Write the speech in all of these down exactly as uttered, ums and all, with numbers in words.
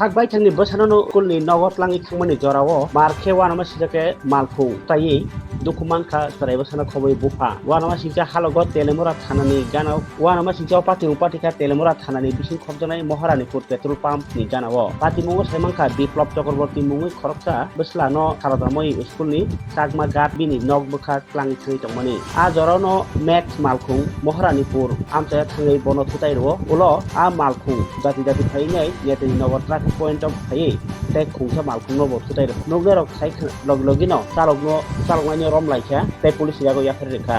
Thak baithangni bwsano no school ni nogo tlangwi thangmani jorao mar khe uanama singcha khe malkhung taiwi dukhu mankha chwrai bwsano khobwi bupha. Uanama singcha halogo Telemura thanani gana, uanama singcha o pati umpati kha Telemura thanani bising khopjaknai Moharanipur petrol pump ni gana o. Patimungo sai mankha Biplop Chakraborty mungwi khoroksa bwsla no sarodamoi school ni chakma guard bini nok bwkha tlangwi thangwi tongmani. A jorano Max malkhung Moharanipur amchaya thangwi bono thutai rwo. Ulo a malkhung jati jati phaiwi nai Netri Nagar traffic point o phaiwi tei khungsa malkhungno bo thutai rwo. Nuknairok sai khna-, logi logino chalokno, chaloknaino rom laikha tei police yago yapharwi rwkha.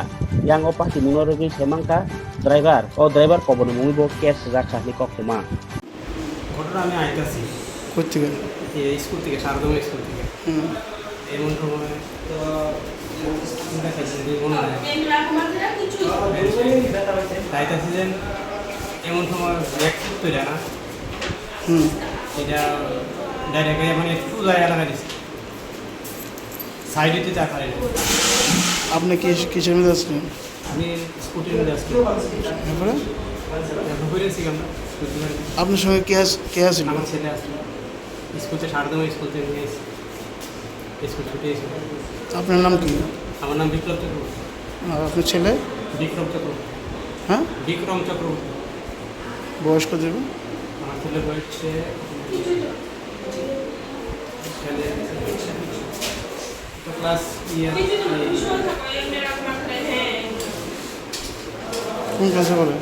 Yang o patimungno rwgwi se mankha driver, o driver Pobono mungwi bo case swijak kha hinwi kok tongma. ঘটনা আমি আইতাছি। কোথেকে? এই স্কুল থেকে, সারদা স্কুল থেকে। হুম। এমন সময় তো চিন্তা করছি যে মনে হয়। আইতাছি যে এমন সময় ব্যাগ তো জানা। হুম। এটা ডাইরেক্ট মানে একটু জায়গা লাগাই দিছে। সাইডে তো চা খাই। আপনি কি, কিসের মধ্যে আসলেন? আমি স্কুটির মধ্যে আসছি। এরপরে? এরপর ঘুরে আসছি আমরা। আপনার সঙ্গে কে আস-, কে আসলো? আমার ছেলে আসলো। স্কুল থেকে সাড়ে নয় স্কুল থেকে নিয়ে এসে। স্কুল ছুটি এসে। আপনার নাম কি? আমার নাম বিপ্লব চক্রবর্তী। আর আপনার ছেলে? বিক্রম চক্রবর্তী। হ্যাঁ? বিক্রম চক্রবর্তী। বয়স কত হবে? আমার ছেলের বয়স হচ্ছে ছেলে তো ক্লাস ইয়ে কোন ক্লাসে পড়ে?